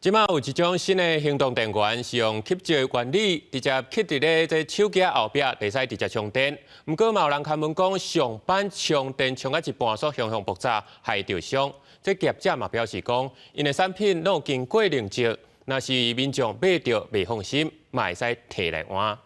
這馬有一種新的行動電源，是用吸石的原理，直接吸佇咧這手機後壁，會使直接充電。毋過嘛有人開問講，上班充電充到一半，煞雄雄爆炸，害著傷。這業者嘛表示講，𪜶的產品攏有經過認證，若是民眾買著袂放心，嘛會使提來換。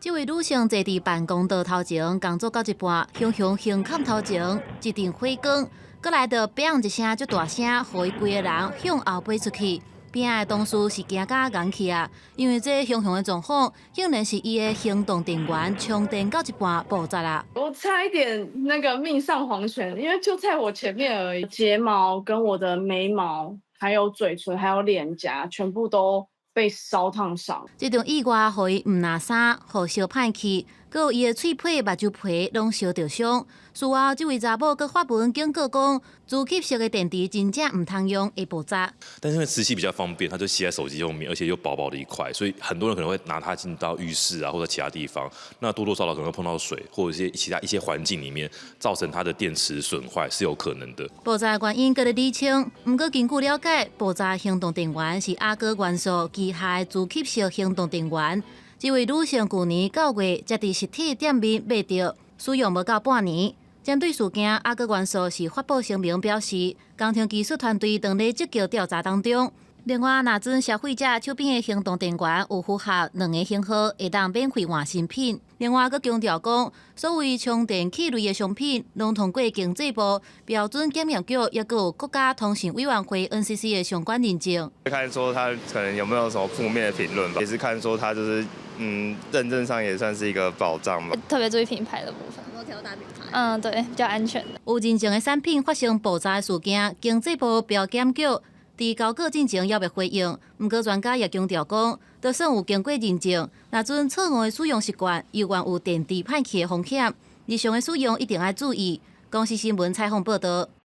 這位女性坐佇辦公桌頭前，工作到一半，雄雄胸坎頭前一陣火光，閣來著砰一聲足大聲，予伊規個人向後飛出去。邊仔的同事是驚甲戇去啊，因為這雄雄的狀況，竟然是伊的行動電源充電到一半爆炸啦。我差一點那個命喪黃泉，因為就在我前面而已。睫毛跟我的眉毛，還有嘴唇，還有臉頰，全部都被燒燙傷。這場意外予伊毋若衫，予燒歹去，閣有伊的喙皮、目睭皮攏燒著傷。事後，這位查某閣發文警告講，磁吸式的電池真正毋通用，會爆炸。但是因為磁吸比較方便，它就吸在手機後面，而且又薄薄的一塊，所以很多人可能會拿它進到浴室啊，或者其他地方，那多多少少可能會碰到水，或者一些其他一些環境裡面，造成它的電池損壞是有可能的。爆炸原因閣咧釐清，毋過根據了解，爆炸行動電源是阿哥元素旗下的磁吸式行動電源。這位女性舊年9月才佇實體店面買著，使用無夠半年。針對事件，阿哥元素是發布聲明表示，工程技術團隊正咧積極調查當中。另外，若準消費者手邊的行動電源有符合兩个型號，會當免費換新品。另外，閣強調講，所謂充電器類的商品，攏通過經濟部標準檢驗局，抑閣有國家通信委員會 NCC 的相關認證。看說他可能有沒有什麼負面的評論吧，也是看說他就是認證上也算是一個保障吧。特別注意品牌的部分。都挑大品牌。嗯，對，比較安全的。有認證的產品發生爆炸的事件，經濟部標檢局佇交稿進前猶未回應，毋過專家也強調講，就算有經過認證，若準錯誤的使用習慣，猶原有電池歹去的風險。日常的使用一定愛注意。公視新聞採訪報導。